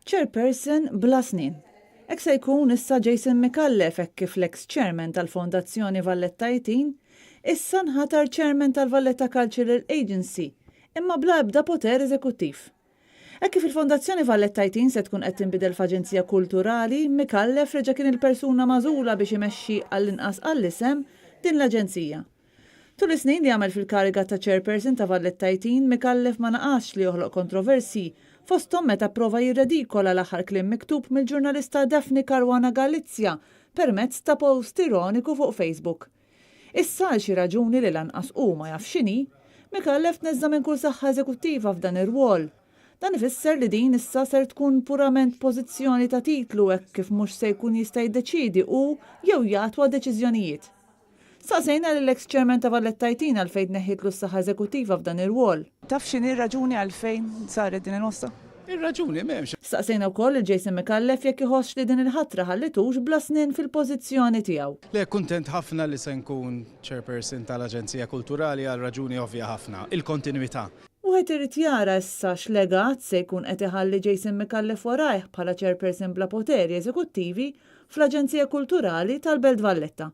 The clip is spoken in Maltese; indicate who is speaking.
Speaker 1: Chairperson bla snien. Hekk se jkun issa Jason Micallef hekk kif l-eks Chairman tal-Fondazzjoni Valletta 18 issa nħatar Chairman tal-Valletta Cultural Agency imma bla ebda poter eżekuttiv. Hekk kif il-Fondazzjoni Valletta 18 se tkun qed tinbidel f'aġenzija kulturali, Micallef reġa' kien il-persuna magħżula biex imexxi għall-inqas għall-isem din l-aġenzija. Tul is-snin li għamel fil-kariga ta' Chairperson ta' Valletta 18, Micallef ma naqasx li joħloq kontroversji, fosthom meta pprova jirredikola l-aħħar kliem miktub mill-ġurnalista Daphne Caruana Galizia permezz ta' post ironiku fuq Facebook. Issa għal xi raġuni li lanqas hu ma jaf x'inhi, Micallef tneżża' minn kull saħħa eżekuttiva f'dan ir-rwol. Dan ifisser li din issa ser tkun purament pożizzjoni ta' titlu hekk kif mhux se jkun jista' jiddeċiedi hu jew jatwa deċiżjonijiet. Staqsejna lill-eks Chairman ta' Valletta Eighteen għalfejn tneħħietlu s-saħħa eżekuttiva f'dan ir-rwol.
Speaker 2: Taf x'inhi r-raġuni għalfejn saret din il-mossa?
Speaker 3: Ir-raġuni m'hemmx.
Speaker 1: Staqsejna wkoll lil Jason Micallef jekk iħossx li din il-ħatra ħallitux bla snien fil-pożizzjoni tiegħu.
Speaker 3: Le, kuntent ħafna li se nkun Chairperson tal-Aġenzija Kulturali għal raġuni ovvja ħafna, il-kontinwità.
Speaker 1: Wieħed irid jara issa x'legat se jkun qed iħalli Jason Micallef warajh bħala Chairperson bla poteri eżekuttivi fl-Aġenzija Kulturali tal-Belt Valletta.